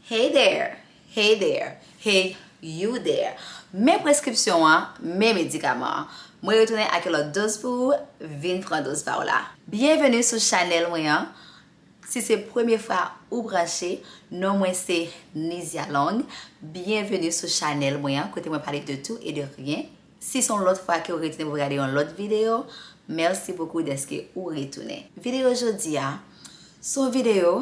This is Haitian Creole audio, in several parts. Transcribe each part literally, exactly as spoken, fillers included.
Hey there! Hey there! Hey you there! Men preskripsyon an, men medikaman an. Mwen retounen ak yon lòt doz pou ou, vin pran doz pa w la. Byenveni sou chanèl mwen an. Si se premye fwa ou branche, non mwen se Nizia Long. Byenveni sou chanèl mwen an, kote mwen pale de tout e de ryen. Si se yon lòt fwa ke w retounen pou gade yon lòt videyo, mèsi bokou dèske ou retounen. Videyo jodi a, se yon videyo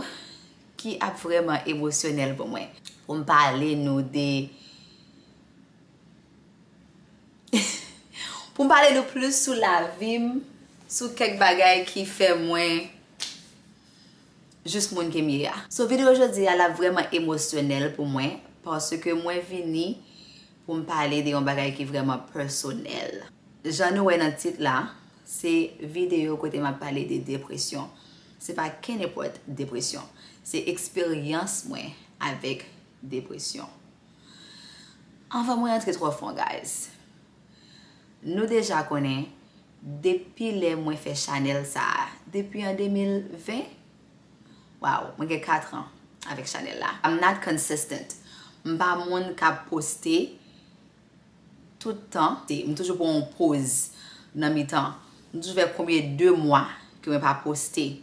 ki ap vrèman emosyonèl pou mwen. Pou m pale nou de pou m pale nou plis sou lavi m, sou kèk bagay ki fè mwen jis moun ke m ye a. So, videyo jodi a la vrèman emosyonèl pou mwen, paske mwen vini pou m pale de yon bagay ki vrèman pèsonèl. Jan nou wè nan tit la, se videyo kote m ap pale de depresyon. Se pa kenenpòt depresyon. Se eksperyans mwen avèk depresyon. Anvan mwen antre twò fon, guys, nou deja konnen, depi lè mwen fè chanèl sa a, depi an de mil ven, wow, mwen gen kat an avèk chanèl la. I'm not consistent. M pa moun k ap poste tout tan. M toujou pran yon poz nan mitan. M toujou fè konbyen de mwa ke mwen pa poste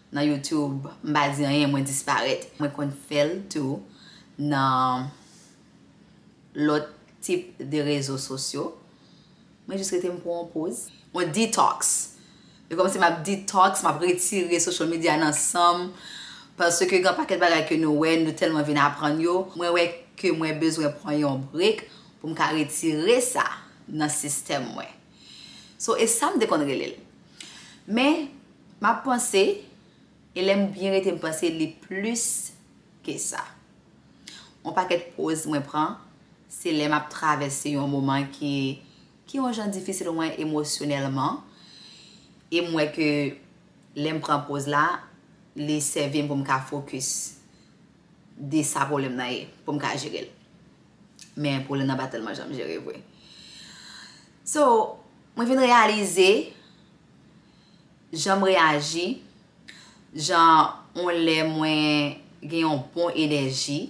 nan YouTube, m pa di anyen, mwen disparèt. Mwen konn fè l tou nan lòt tip de rezo sosyo. Mwen jis rete m pran yon poz. Yon detox. E kòmsi m ap detox, m ap retire social media nan san m. Paske gen pakèt bagay ke nou wè, nou tèlman vin aprann yo. Mwen wè ke mwen bezwen pran yon break pou m ka retire sa nan sistèm mwen. So, e sa m te konn rele l. Men, m ap panse, e lè m byen rete, m panse li plis ke sa. Yon pakèt poz mwen pran, se lè m ap travèse yon moman ki, ki yon jan difisil pou mwen emosyonèlman. E m wè ke lè m pran poz la, li sèvi m pou m ka fokis de sa pwoblèm nan ye, pou m ka jere l. Men pwoblèm nan pa tèlman janm jere vre. So, mwen vin reyalize jan m reyaji, jan yon lè mwen gen yon bon enèji,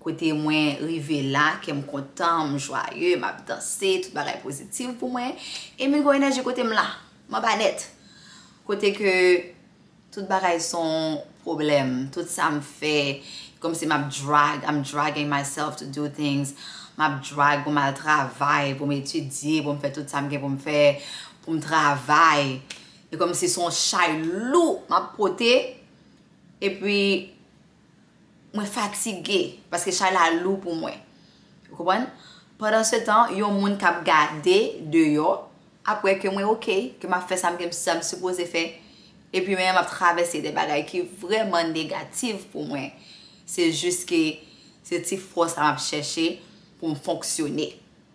kote mwen rive la, kè m kontan, m jwaye, m ap danse, tout bagay pozitif pou mwen, e m vin gen yon enèji kote m la, m anba nèt. Kote ke tout bagay se yon pwoblèm, tout sa m fè, kòmsi m ap drag, I'm dragging myself to do things, m ap drag pou m al travay, pou m etidye, pou m fè tout sa m gen pou m fè, pou m travay. E kòmsi se yon chay lou m ap pote, epi mwen fatige, paske chay la lou pou mwen. Ou konprann? Pandan se tan, yon moun k ap gade deyò, ap wè ke mwen oke, ke m ap fè sa m gen, sa m sipoze fè, epi mwen menm m ap travèse de bagay ki vrèman negatif pou mwen. Se jis ke se ti fòs la m ap chèche pou m fonksyone.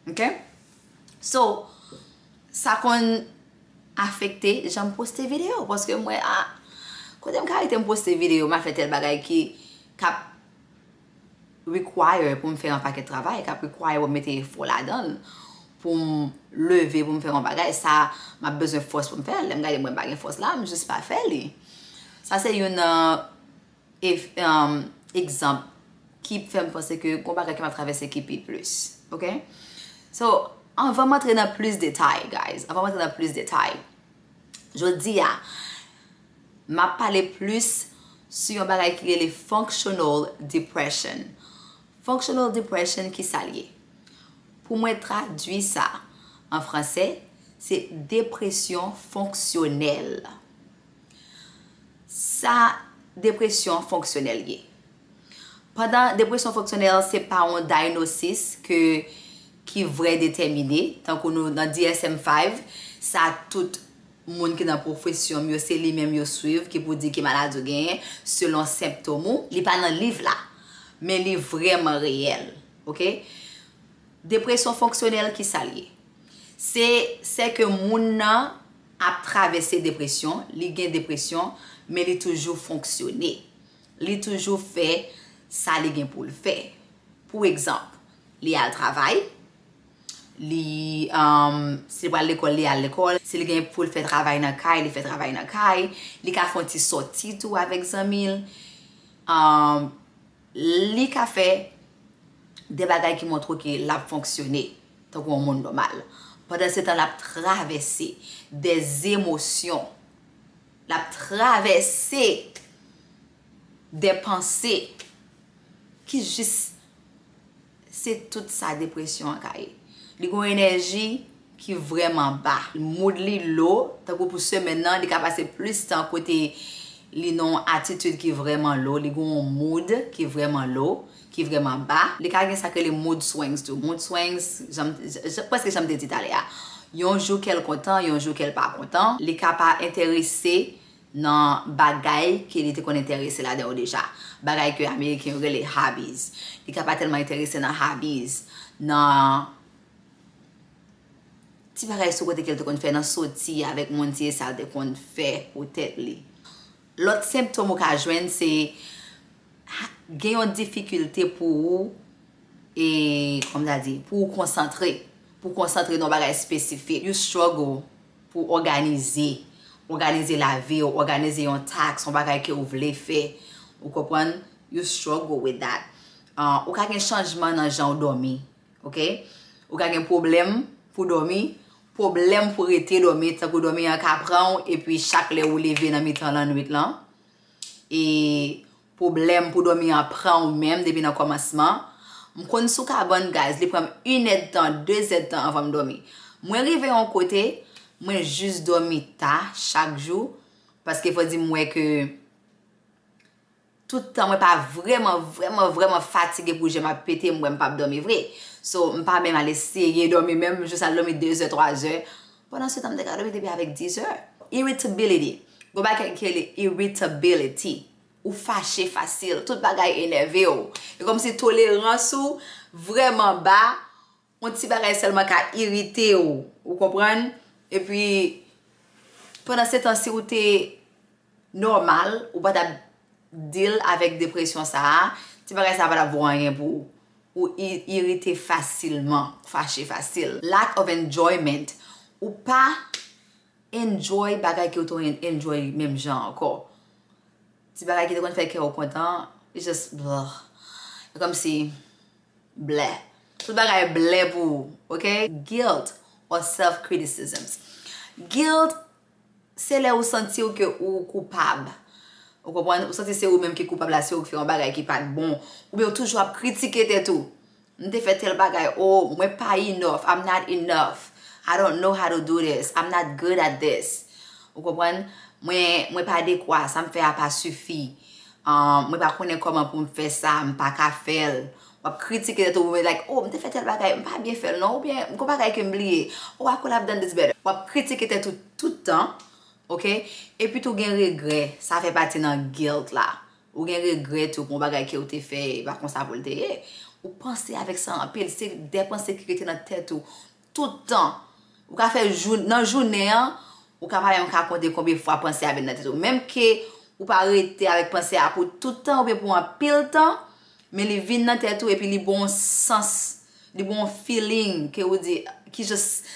Oke? So, sa konn afekte jan m poste videyo, paske m wè, ah, kote m ka rete m poste videyo, m al fè tèl bagay ki, k ap require pou m fè yon pakèt travay, k ap require pou m mete efò ladan l, pou m leve, pou m fè yon bagay, sa, m ap bezwen fòs pou m fè l. Lè m gade mwen pa gen fòs la, m jis pa fè li. Sa se youn nan e, um, egzanp ki fè m panse ke gon bagay ke m ap travèse ki pi plis. Oke? So, anvan m antre nan plis detay, guys, anvan m antre nan plis detay, jodi a, m ap pale plis sou yon bagay ki rele functional depression. Functional depression, ki sa l ye? Pou mwen tradui sa an fransè, se depresyon fonksyonèl. Sa depresyon fonksyonèl ye. Pandan depresyon fonksyonèl se pa yon diagnosis ke, ki vrè detèmine, tankou nou nan D S M five, sa tout moun ki nan pwofesyon m yo, se li menm yo swiv, ki pou di ki maladi w genyen, selon senptòm ou. Li pa nan liv la, men li vrèman reyèl, oke? Depresyon fonksyonèl, ki sa l ye? Se, se ke moun nan ap travèse depresyon, li gen depresyon, men li toujou fonksyone. Li toujou fè sa li gen pou l fè. Pou egzanp, li al travay, li, um, si li pral lekòl, li al lekòl, si li gen pou l fè travay nan kay, li fè travay nan kay, li ka fè yon ti sòti tou avèk zanmi l. Um, Li ka fè de bagay ki montre w ke l ap fonksyone tankou yon moun nòmal. Pandansetan, l ap travèse de emosyon. L ap travèse de panse ki jis, se tout sa depresyon an ka ye. Li gon enèji ki vrèman ba. Mood li low, tankou pou semèn nan, li ka pase plis tan kote li nan yon atitid ki vrèman low, li gon yon mood ki vrèman low, ki vrèman ba. Li ka gen sa k rele mood swings tou. Mood swings, jan m, jan, prèske jan m te di talè a. Yon jou kè l kontan, yon jou kè l pa kontan. Li ka pa enterese nan bagay ke li te konn enterese ladan yo deja. Bagay ke Ameriken yo rele hobbies. Li ka pa tèlman enterese nan hobbies, nan ti bagay sou kote ke l te konn fè, nan soti avèk moun, ti e sa l te konn fè pou tèt li. Lòt senptòm ou ka jwenn se ha- gen yon difikilte pou ou, e, kòman ta di, pou ou konsantre, pou konsantre nan yon bagay espesifik. You struggle pou òganize, òganize lavi w, òganize yon task, yon bagay ke w vle fè. Ou konprann? You struggle with that. Ah, ou ka gen chanjman nan jan w dòmi, ok? Ou ka gen pwoblèm pou dòmi, pwoblèm pou rete dòmi, tankou dòmi an ka pran w, epi chak lè ou leve nan mitan lannwit lan, e pwoblèm pou dòmi an pran w menm depi nan kòmansman. M konn sou kabann, guys, li pran m inèdtan, dezèdtan anvan m dòmi. Mwen rive yon kote, mwen jis dòmi ta chak jou, paske fò di m wè ke tout tan mwen pa vrèman, vrèman, vrèman fatige pou je m ap pete, m wè m p ap dòmi vre. So, m pa menm al eseye dòmi menm, m jis al dòmi de zè, twa zè. Pandan se tan, m te ka dòmi depi avèk diz zè. Irritability. Gon bagay ki rele irritability. Ou fache fasil. Tout bagay enève w. E kòmsi tolerans ou vrèman ba. Yon ti bagay sèlman ka irite w. Ou konprann? Epi, pandan se tan, si ou te nòmal, ou pa t ap deal avèk depresyon sa a, ti bagay sa a pa t ap vo anyen pou ou. Ou i- irite fasilman, fache fasil. Lack of enjoyment. Ou pa enjoy bagay ke ou te en- enjoy menm jan ankò. Ti bagay ki te konn fè kè ou kontan, it's just bleh. E kòmsi bleh. Tout bagay bleh pou ou, ok? Guilt or self-criticisms. Guilt, se lè ou santi w ke ou koupab. Ou konprann? Ou santi se ou menm ki koupab la, se ou ki fè yon bagay ki pa t bon. Oubyen ou toujou ap kritike tèt ou. M te fè tèl bagay, oh, mwen pa enough, I'm not enough. I don't know how to do this, I'm not good at this. Ou konprann? Mwen, mwen pa dekwa, sa m fè a pa sifi. Ah, mwen pa konnen kòman pou m fè sa, m pa ka fè l. W ap kritike tèt ou, like, oh, m te fè tèl bagay, m pa byen fè l non, oubyen gon bagay ke m bliye. Oh, I could have done this better. W ap kritike tèt ou tout tan, ok? Epi tou gen regrè, sa fè pati nan guilt la. Ou gen regrè tou pou yon bagay ke ou te fè, e pa konsa pou l te ye. Ou panse avèk sa anpil, se de panse ki rete nan tèt ou tout tan. Ou ka fè jou, nan jounen an, ou ka pa menm ka konte konbyen fwa panse a vin nan tèt ou. Menm ke ou pa rete avèk panse a pou tout tan oubyen pou anpil tan, men li vin nan tèt ou epi li ba w yon sans, li ba w yon feeling ke ou di, ki just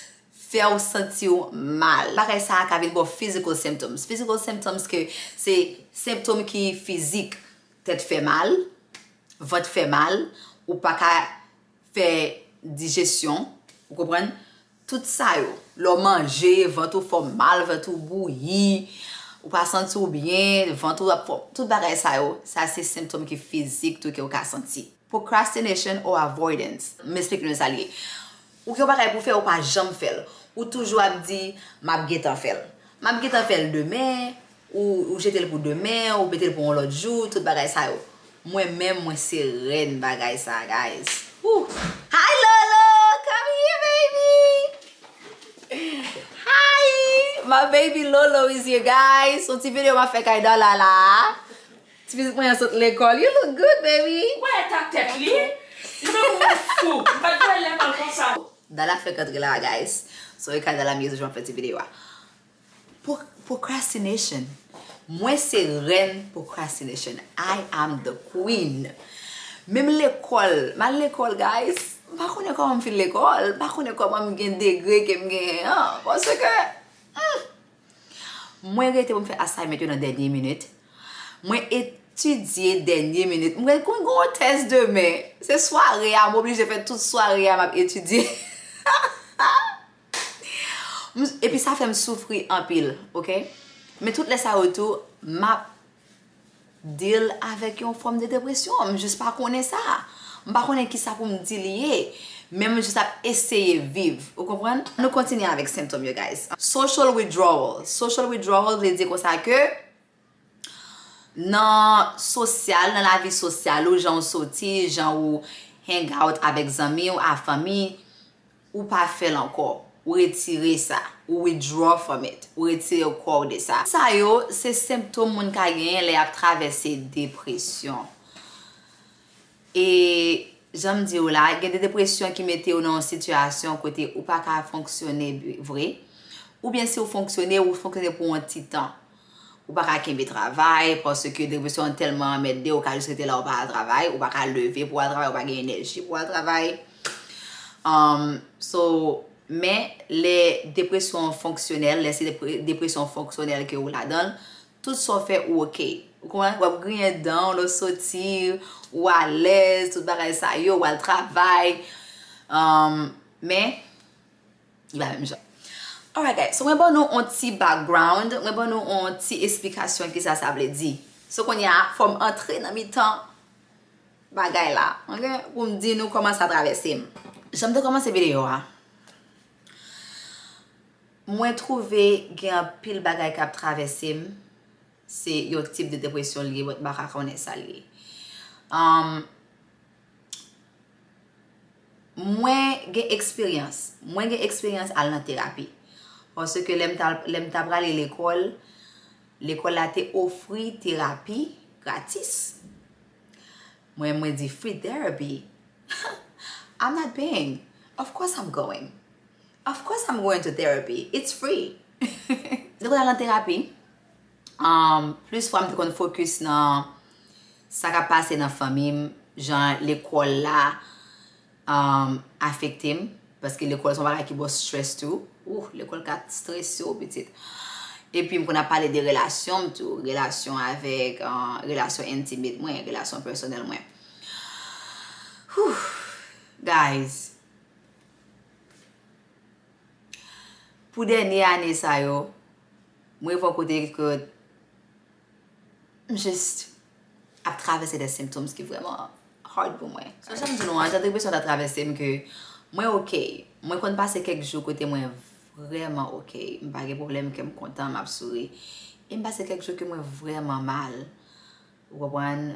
fè w santi w mal. Bagay sa a ka vin ba w physical symptoms. Physical symptoms ke se senptòm ki fizik. Tèt fè mal, vant fè mal, ou pa ka fè dijesyon, ou konprann? Tout sa yo, lè w manje, vant ou fè w mal, vant ou bouyi, ou pa santi w byen, vant ou ap fè w, tout bagay sa yo, sa se senptòm ki fizik tou ke w ka santi. Procrastination or avoidance. M esplike nou sa l ye. Ou gen yon bagay pou fè, ou pa janm fè l. Ou toujou ap di, "M ap gentan fè l. M ap gentan fè l demen." Ou, ou jete l pou demen, ou mete l pou yon lòt jou, tout bagay sa yo. Mwen menm, mwen se rèn bagay sa, guys. Ooh. Hi, Lolo! Come here, baby! Hi! My baby Lolo is here, guys. Yon ti videyo m ap fè kay Dala la. Ti pitit mwen an sot lekòl. You look good, baby. Ou wè eta tèt li? Li menm moun fou. M pa t wè l lè mal konsa. Dala fèk antre la, guys. So, e kay Dala m ye toujou ap fè ti videyo a. Pro- procrastination. Mwen se rèn procrastination. I am the queen. Menm lekòl, m al lekòl, guys. M pa konnen kòman m fin lekòl. M pa konnen kòman m gen degre ke m genyen an. Paske, hmm, mwen rete pou m fè assignment yo nan dènye minit. Mwen e- Etidye dènye minit. Mwen konn gen yon tès demen. Se sware a, m oblije fè tout sware a, m ap etidye. M- Epi sa fè m soufri anpil, oke? Men tout lè sa yo tou, m ap deal avèk yon fòm de depresyon. M jis pa konnen sa. M pa konnen kisa pou m di li ye. Men m jis ap eseye viv. Ou konprann? Nou kontinye avèk sentòm yo, guys. Social withdrawal. Social withdrawal vle di konsa ke nan sosyal, nan lavi sosyal ou, jan ou soti, jan ou hang out avèk zanmi w, a fanmi, ou pa fè l ankò. Ou retire sa. Ou withdraw from it. Ou retire kò w de sa. Sa yo, se sentòm moun ka genyen lè y ap travèse depresyon. E jan m di w la, gen de depresyon ki mete w nan yon sitiyasyon kote ou pa ka fonksyone bi- vre. Oubyen si w fonksyone, ou fonksyone pou yon ti tan. Ou pa ka kenbe travay, paske depresyon an tèlman anmède w, ou ka jis rete la, ou pa al travay, ou pa ka leve pou al travay, ou pa gen enèji pou al travay. Um, so, men lè depresyon an fonksyonèl, lè se depre- depresyon fonksyonèl ke ou ladan l, tout sa w fè ou oke. Ou konprann? W ap griyen dan w lè w soti, ou alèz, tout bagay sa yo, w al travay. Um, men, li pa menm jan. Alright, guys. So, mwen ban nou yon ti background, mwen ban nou yon ti esplikasyon kisa sa vle di. So, kounye a, fò m antre nan mitan bagay la, oke? Pou m di nou kòman sa travèse m. Jan m te kòmanse videyo a, mwen twouve gen anpil bagay k ap travèse m. Se yon tip de depresyon l ye, but m pa ka konnen sa l ye. Um, mwen gen eksperyans. Mwen gen eksperyans al nan terapi. Paske lè m ta, lè m ta prale lekòl, lekòl la te ofri terapi gratis. Mwen, mwen di free therapy. I'm not paying. Of course I'm going. Of course I'm going to therapy. It's free. Lè mwen al nan terapi, um, plis fwa m te konn fokis nan sa k ap pase nan fanmi m, jan lekòl la, um, afekte m, paske lekòl se yon bagay ki ba w stress tou. Ouh, lekòl ka strese w, pitit. Epi m konn ap pale de relasyon m tou, relasyon avèk, uh, relasyon entimit mwen, relasyon pèsonèl mwen. Whew, guys, pou dènye ane sa yo, mwen rive yon kote ke m jis ap travèse de symptoms ki vrèman hard pou mwen. So, jan m di nou an, jan depresyon ta travèse m ke mwen oke. Mwen konn pase kèk jou kote mwen vrèman oke. M pa gen pwoblèm, kè m kontan, m ap souri. E m pase kèk jou ke mwen vrèman mal. Ou konprann?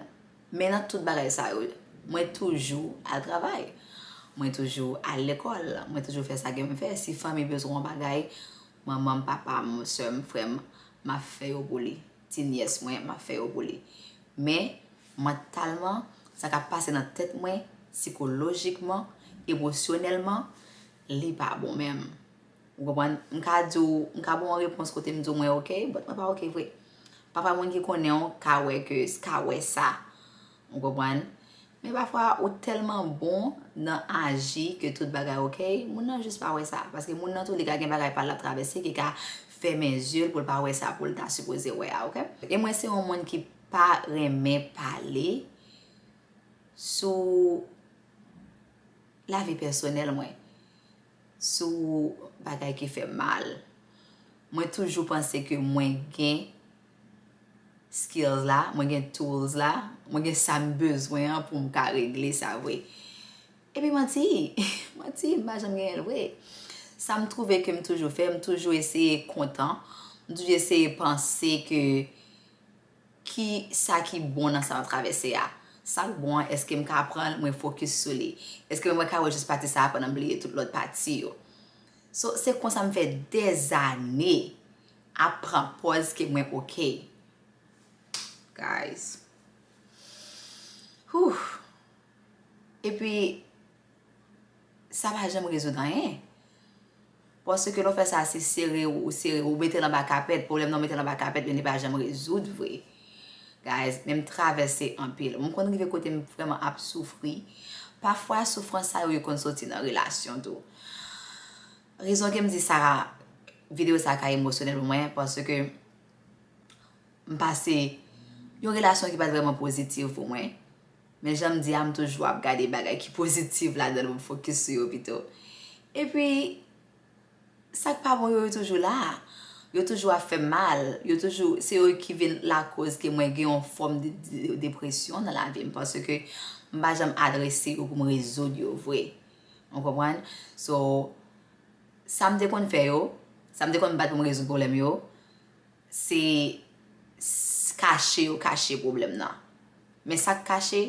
Men nan tout bagay sa yo, mwen toujou al travay. Mwen toujou al lekòl. Mwen toujou fè sa gen m fè. Si fanmi bezwen yon bagay, manman m, papa m, sè m, frè m, m ap fè yo pou li. Ti nyès mwen, m ap fè yo pou li. Men, mantalman, sa k ap pase nan tèt mwen, sikolojikman, emosyonèlman, li pa bon menm. Ou konprann? M ka di w, m ka ba w yon repons kote m di w mwen oke, but mwen pa oke vre. Pafwa moun ki konnen w ka wè ke, ka wè sa. Ou konprann? Men pafwa ou tèlman bon nan aji ke tout bagay oke, moun nan jis pa wè sa. Paske moun nan tou li ka gen bagay pa l l ap travèse ki ka fèmen zye l pou l pa wè sa pou l ta sipoze wè a, oke? E mwen se yon moun ki pa renmen pale sou lavi pèsonèl mwen, sou bagay ki fè m mal. Mwen toujou panse ke mwen gen skills la, mwen gen tools la, mwen gen sa m bezwen an pou m ka regle sa vre. Epi manti, manti, m pa janm genyen l vre. Sa m twouve ke m toujou fè, m toujou eseye kontan, m toujou eseye panse ke ki sa ki bon nan sa m ap travèse a. Sa k bon an, èske m ka pran l, mwen fokis sou li? Èske mwen ka wè jis pati sa a pandan m bliye tout lòt pati yo? So, se konsa m fè dèzane ap pran pòz ke mwen oke. Guys. Whew. Epi, sa pa janm rezoud anyen. Paske lè w fè sa, se sere w, ou sere, ou mete l anba kapèt. Pwoblèm nan, ou mete l anba kapèt, men li pa janm rezoud vre. Guys, men m travèse anpil. M konn rive kote m vrèman ap soufri. Pafwa, soufrans sa yo, yo konn soti nan relasyon tou. Rezon ke m di sa, videyo sa ka emosyonèl pou mwen, paske m pase Yon relasyon ki pa t vrèman pozitiv pou mwen. Men jan m di a, m toujou ap gade bagay ki pozitiv ladan l pou m fokis sou yo pito. Epi, sa k pa bon yo, yo toujou la. Yo toujou ap fè m mal. Yo toujou, se yo ki vin lakoz ke mwen gen yon fòm de, de depresyon nan lavi m, paske m pa janm adrese yo pou m rezoud yo vre. Ou konprann? So, sa m te konn fè yo, sa m te konn bat pou m rezoud pwoblèm yo, se kache yo kache pwoblèm nan. Men sa k kache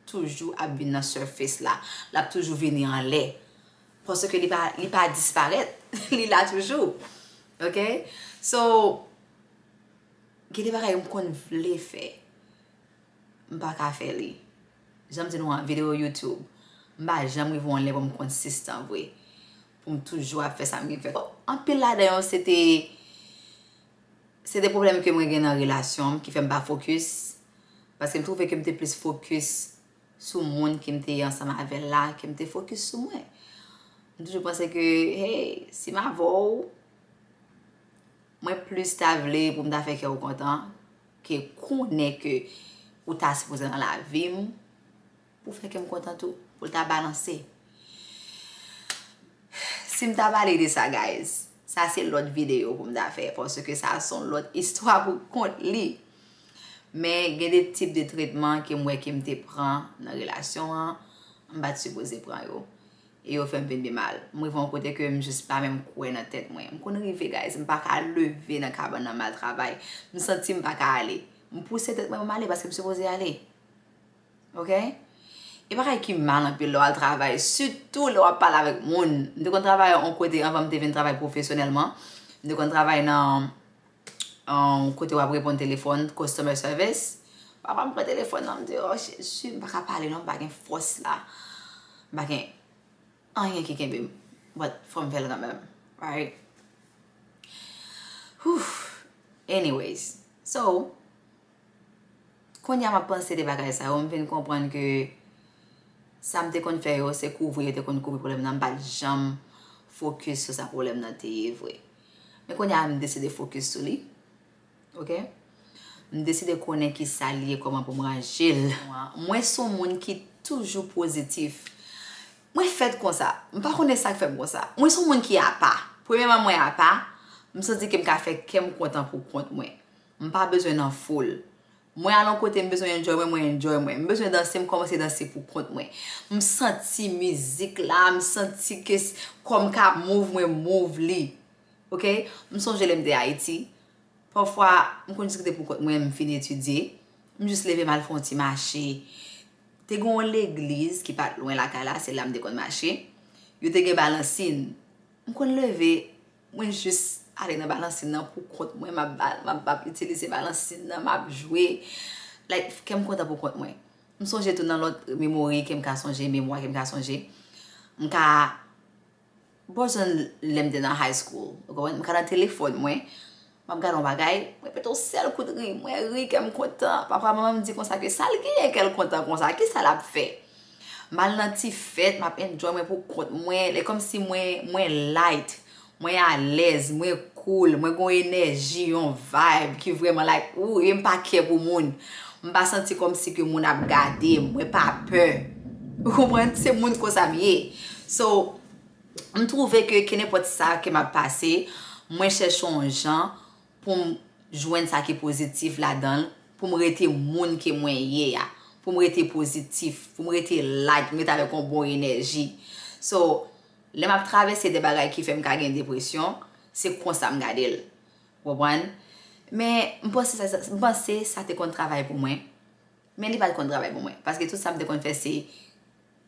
toujou ap vin nan surface la. L ap toujou vini anlè. Paske li pa, li pa disparèt. Li la toujou. Ok? So, gen de bagay m konn vle fè. M pa ka fè li. Jan m di nou an videyo YouTube, m pa janm rive yon lè pou m konsistan vre. Pou m toujou ap fè sa m gen fè. Anpil ladan yo, se te, se te pwoblèm ke mwen gen nan relasyon m ki fè m pa fokis. Paske m twouve ke m te plis fokis sou moun ke m te ansanm avè l la, ke m te fokis sou mwen. M toujou panse ke, hey, si m avè w, mwen plis ta vle pou m ta fè kè w kontan, ke konnen ke ou ta sipoze nan lavi m, pou fè kè m kontan tou, pou l ta balanse. Si m ta pale de sa, guys, sa se lòt videyo pou m ta fè, paske sa se yon lòt istwa pou kont li. Men gen de tip de tretman ke m wè ke m te pran nan relasyon an, m pa t sipoze pran yo. E yo fè m vin pi mal. M rive yon kote ke m jis pa menm kwè nan tèt mwen. M konn rive, guys, m pa ka leve nan kabann nan, m al travay. M santi m pa ka ale. M pouse tèt mwen pou m ale paske m sipoze ale. Ok? E bagay ki mal anpil lè w al travay, sitou lè w ap pale avèk moun. M te konn travay yon kote anvan m te vin travay pwofesyonèlman. M te konn travay nan yon kote w ap reponn telefòn, customer service. Pafwa m pran telefòn nan, m di, oh, Jezi, m pa ka pale non, m pa gen fòs la. M pa gen anyen ki kenbe m. But fò m fè l kanmenm. Right? Whew. Anyways. So, kounye a m ap panse de bagay sa yo, m vin konprann ke sa m te konn fè yo, se kouvri yo te konn kouvri pwoblèm nan, m pa t janm fokis sou sa pwoblèm nan te ye vre. Men kounye a, m deside fokis sou li. Ok? M deside konnen ki sa l ye, kòman pou m ranje l. Mwen se yon moun ki toujou pozitif. Mwen fèt konsa. M pa konnen sa k fè m konsa. Mwen se yon moun ki apa. Premyèman, mwen apa. M santi ke m ka fè kè m kontan pou kont mwen. M pa bezwen nan foul. Mwen al yon kote, m bezwen enjoy mwen, mwen enjoy mwen. M bezwen danse, m kòmanse danse pou kont mwen. M santi mizik la, m santi ke s-, kò m ka move, mwen move li. Ok? M sonje lè m te Ayiti. Pafwa, m konn diskite pou kont mwen, m fin etidye. M jis leve m al fè yon ti mache. Te gen yon legliz ki pa t lwen lakay la, se la m te konn mache. Yo te gen balansin. M konn leve, mwen jis ale nan balansin nan pou kont mwen, m ap ba-, m ap, m ap itilize balansin nan, m ap jwe. Like, kè m kontan pou kont mwen. M sonje tou nan lòt memori ke m ka sonje, memwa ke m ka sonje. M ka Bò jwenn lè m te nan high school, ou konprann? M ka nan telefòn mwen, m ap gade yon bagay, mwen pete yon sèl kout ri, mwen ri, kè m kontan. Pafwa manman m di konsa ke sa l genyen kè l kontan konsa, kisa l ap fè? M al nan ti fèt, m ap enjoy mwen pou kont mwen, e kòmsi mwen, mwen light, mwen alèz, mwen cool, mwen gen yon enèji, yon vibe ki vrèman like, ou, e m pa kè pou moun. M pa santi kòmsi ke moun ap gade m, mwen pa pè. Ou konprann? Se moun konsa m ye. So, M twouve ke, kenenpòt sa ke m ap pase, mwen chèche yon jan pou m jwenn sa ki pozitif ladan l, pou m rete moun ke mwen ye a, pou m rete pozitif, pou m rete light, pou m rete avèk yon bon enèji. So, lè m ap travèse de bagay ki fè m ka gen depresyon, se konsa m gade l. Ou konprann? Men, m panse sa, sa, m panse sa te konn travay pou mwen. Men li pa t konn travay pou mwen. Paske tout sa m te konn fè, se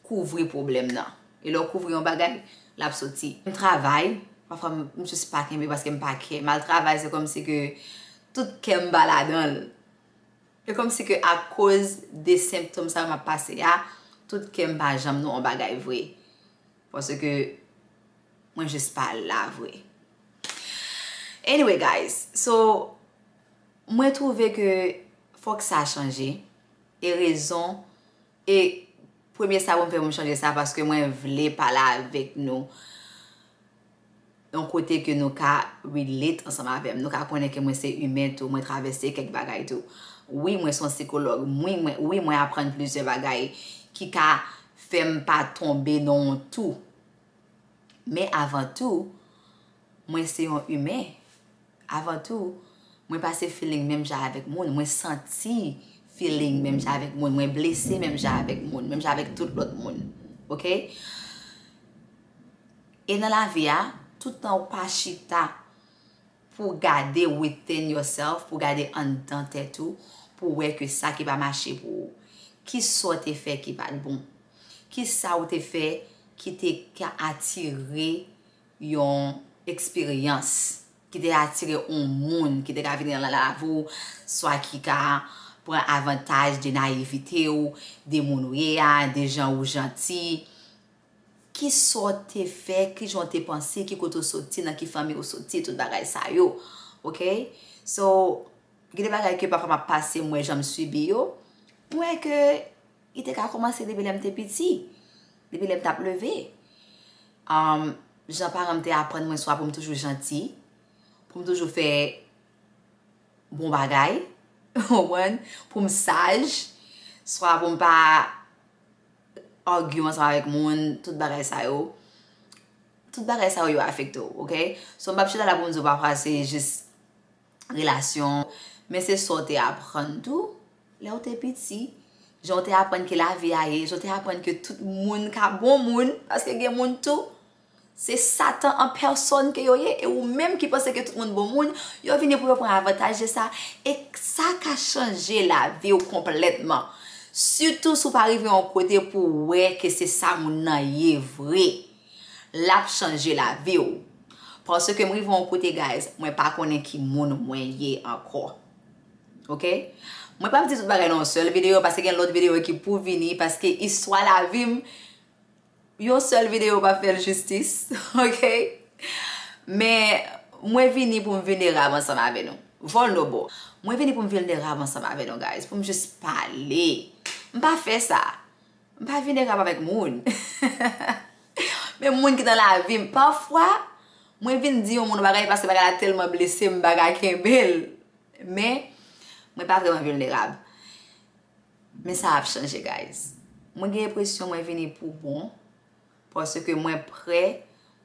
kouvri pwoblèm nan. E lè w kouvri yon bagay, l ap soti. M travay, pafwa m, m jis pa kenbe paske m pa kè. M al travay, se kòmsi ke tout kè m pa ladan l. E kòmsi ke akoz de senptòm sa yo m ap pase a, tout kè m pa janm nan yon bagay vre. Paske mwen jis pa la vre. Anyway, guys, so, mwen twouve ke fòk sa chanje. E rezon, e premye sa pou m fè pou m chanje sa, paske mwen vle pale avèk nou yon kote ke nou ka relate ansanm avè m. Nou ka konnen ke mwen se imen tou, mwen travèse kèk bagay tou. Wi, mwen se yon sikològ. Wi, mwen, wi, mwen aprann plizyè bagay ki ka fè m pa tonbe nan yon tou. Men avan tou, mwen se yon imen. Avan tou, mwen pase feeling menm jan avèk moun. Mwen santi feeling menm jan avèk moun. Mwen blese menm jan avèk moun. Menm jan avèk tout lòt moun. Oke? E nan lavi a, tout tan ou pa chita pou gade within yourself, pou gade anndan tèt ou, pou wè ke sa ki pa mache pou ou. Kisa w te fè ki pa t bon? Kisa w te fè ki te ka atire yon eksperyans, ki te atire yon moun, ki te ka vin nan lavi w, swa ki ka pran avantaj de nayivite w, de moun ou ye a, de jan ou janti? Kisa w te fè, kijan w te panse, ki kote w soti, nan ki fanmi w soti, tout bagay sa yo. Oke? So, gen de bagay ke pafwa m ap pase, m wè jan m sibi yo. M wè ke li te ka kòmanse depi lè m te piti, depi lè m t ap leve. Um, jan paran m te aprann mwen swa pou m toujou janti, pou m toujou fè bon bagay, ou konprann? Pou m saj, swa pou m pa argue ansanm avèk moun, tout bagay sa yo. Tout bagay sa yo, yo afekte w, oke? So, m p ap chita la pou m di w pafwa se jis relasyon, men se sa w te aprann tou, lè w te piti. Jan w te aprann ke lavi a ye, jan w te aprann ke tout moun ka bon moun, paske gen moun tou, se Satan an pèsòn ke yo ye, e ou menm ki panse ke tout moun bon moun, yo vini pou yo pran avantaj de sa, e sa ka chanje lavi w konplètman. Sitou si w pa rive yon kote pou w wè ke se sa moun nan ye vre. L ap chanje lavi w. Paske m rive yon kote, guys, mwen pa konnen ki moun mwen ye ankò. Oke? Mwen p ap di tout bagay nan yon sèl videyo, paske gen lòt videyo ki pou vini, paske istwa lavi m, yon sèl videyo p ap fè l jistis, oke? Men, mwen vini pou m vilnerab ansanm avè nou. Vulnerable. Mwen vini pou m vilnerab ansanm avè nou, guys, pou m jis pale. M pa fè sa. M pa vilnerab avèk moun. Men moun ki nan lavi m, pafwa, mwen vin di yon moun yon bagay paske bagay la tèlman blese m, m pa ka kenbe l. Men, mwen pa vrèman vilnerab. Men sa ap chanje, guys. Mwen gen enpresyon mwen vini pou bon, paske mwen prè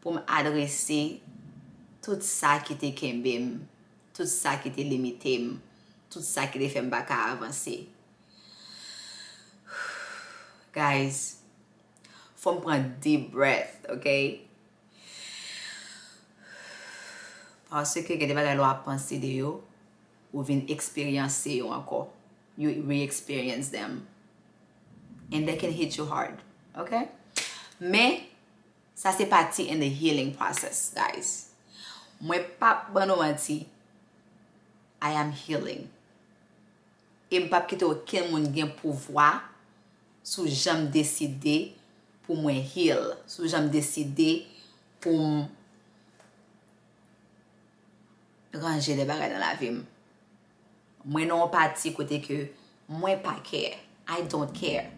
pou m adrese tout sa ki te kenbe m, tout sa ki te limite m, tout sa ki te fè m pa ka avanse. Guys, fò m pran deep breath, oke? Paske gen de bagay lè w ap panse de yo, ou vin eksperyanse yo ankò. You re-experience them. And they can hit you hard, oke? Men, sa se pati in the healing process, guys. Mwen p ap ban nou manti, I am healing. E m p ap kite okenn moun gen pouvwa sou jan m deside pou mwen heal, sou jan m deside pou m ranje de bagay nan lavi m. Mwen nan yon pati kote ke mwen pa care. I don't care.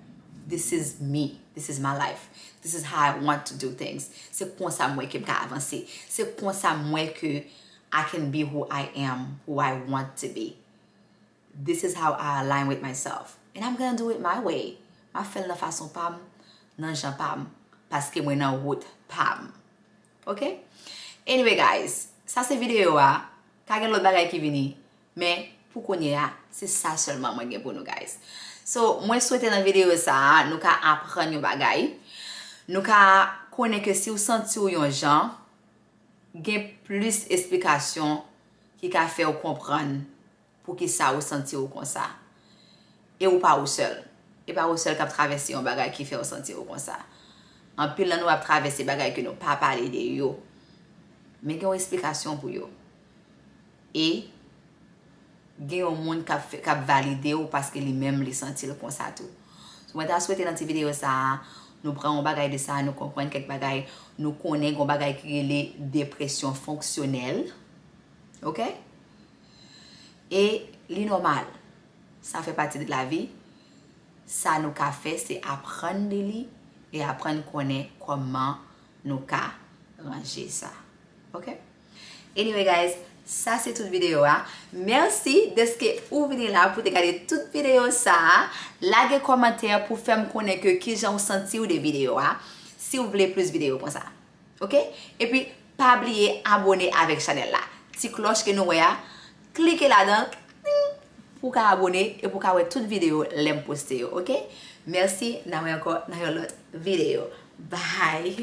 This is me. This is my life. This is how I want to do things. Se konsa m wè ke m ka avanse. Se konsa m wè ke I can be who I am, who I want to be. This is how I align with myself. And I'm gonna do it my way. M ap fè l nan fason pa m, nan jan pa m, paske mwen nan wout pa m. Oke? Anyway, guys, sa se videyo a. Ka gen lòt bagay ki vini, men pou kounye a, se sa sèlman mwen gen pou nou, guys. So, mwen swete nan videyo sa a, nou ka aprann yon bagay. Nou ka konnen ke si w santi w yon jan, gen plis esplikasyon ki ka fè w konprann poukisa ou santi w konsa. E ou pa ou sèl. E pa ou sèl k ap travèse yon bagay ki fè w santi w konsa. Anpil nan nou ap travèse bagay ke nou pa pale de yo. Men gen yon esplikasyon pou yo. E gen yon moun k ap fè, k ap valide w paske li menm li santi l konsa tou. So, mwen ta swete nan ti videyo sa a, nou pran yon bagay de sa, nou konprann kèk bagay, nou konnen gen yon bagay ki rele depresyon fonksyonèl. Oke? E li nòmal. Sa fè pati de lavi. Sa nou ka fè, se aprann de li e aprann konnen kòman nou ka ranje sa. Oke? Anyway, guys, Sa se tout videyo a. Mèsi dèske ou vini la pou te gade tout videyo sa a. Lage kòmantè pou fè m konnen ke kijan w santi w de videyo a. Si w vle plis videyo konsa. Oke? Epi pa bliye abòne avèk chanèl la. Ti klòch ke nou wè a, klike ladan l pou w ka abòne e pou w ka wè tout videyo lè m poste yo. Oke? Mèsi, n a wè ankò nan yon lòt videyo. Bye!